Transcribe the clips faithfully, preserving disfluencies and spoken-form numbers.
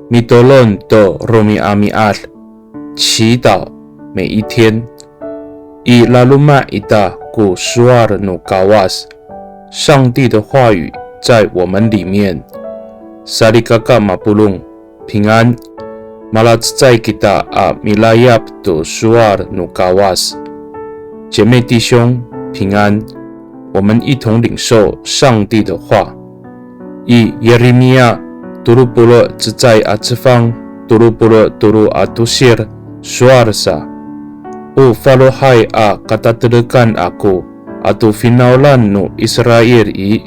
Mitolon to romi'ami'ad, 祈祷每一天。I laloma' ita ko sowal no Kawas, 上帝的话语在我们里面。Salikaka mapolong, 平安。Malacecay kita a milayap to sowal no Kawas. 姐妹弟兄，平安。我们一同领受上帝的话。I Yirimiya tolo polo' cecay a cefang, tolo polo' tolo a tosir, sowal sa. O falohay a katatelekan ako ato finawlan no Israil i,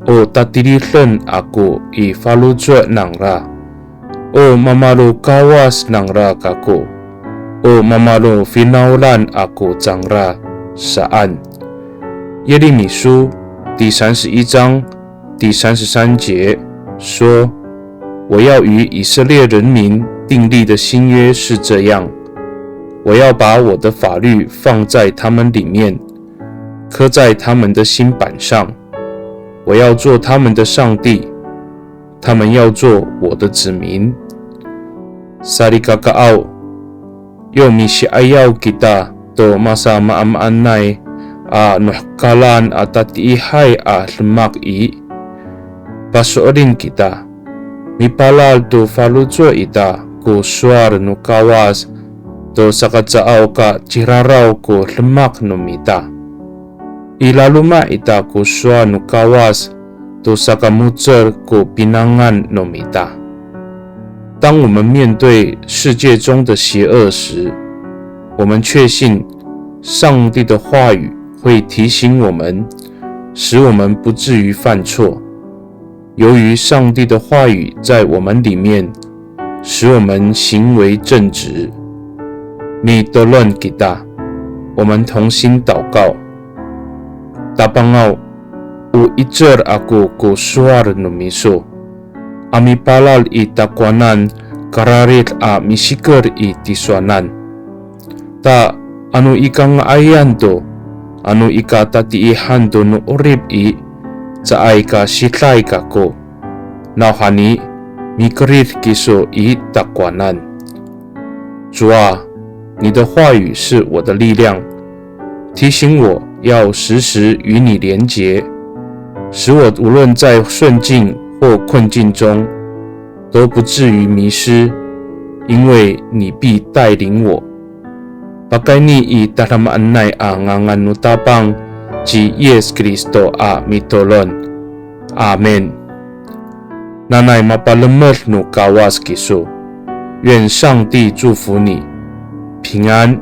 o tatiliden ako i faloco' nangra. O mamalokawas nangra kako. O mamalofinawlan ako cangra, saan. 耶利米书第三十一章第三十三节说，我要与以色列人民订立的新约是这样，我要把我的法律放在他们里面，刻在他们的心版上。我要做他们的上帝，他们要做我的子民。Salikakaaw, yo misi'ayaw kita to masamaamaanay a nohekalan a tatiihay a demak i, paso'elin kita. Mipalal to faloco' ita ko sowal no Kawas to sakacaaw ka ciraraw ko demak no mita. I laloma' ita ko sowal no Kawas to sakamo^cel ko pinangan no mita. 当我们面对世界中的邪恶时，我们确信上帝的话语会提醒我们，使我们不至于犯错。由于上帝的话语在我们里面，使我们行为正直。Mitolon kita, 我们同心祷告。Tapangaw, o 'icel ako ko sowal no miso a mipalal i takowanan kararid a misiker i tisowanan. Ta ano i kanga'ayan to, ano i katatiihan to no 'orip i, caay ka siday kako. Nawhani, mikerid kiso i takowanan. 主啊，你的话语是我的力量，提醒我要时时与你连结，使我无论在顺境或困境中，都不至于迷失，因为你必带领我。Pakayni i tadamaanay a ngangan no Tapang ci Yis Kristo a mitolon. Amin. Nanay mapalemed no Kawas kiso. 愿上帝祝福你，平安。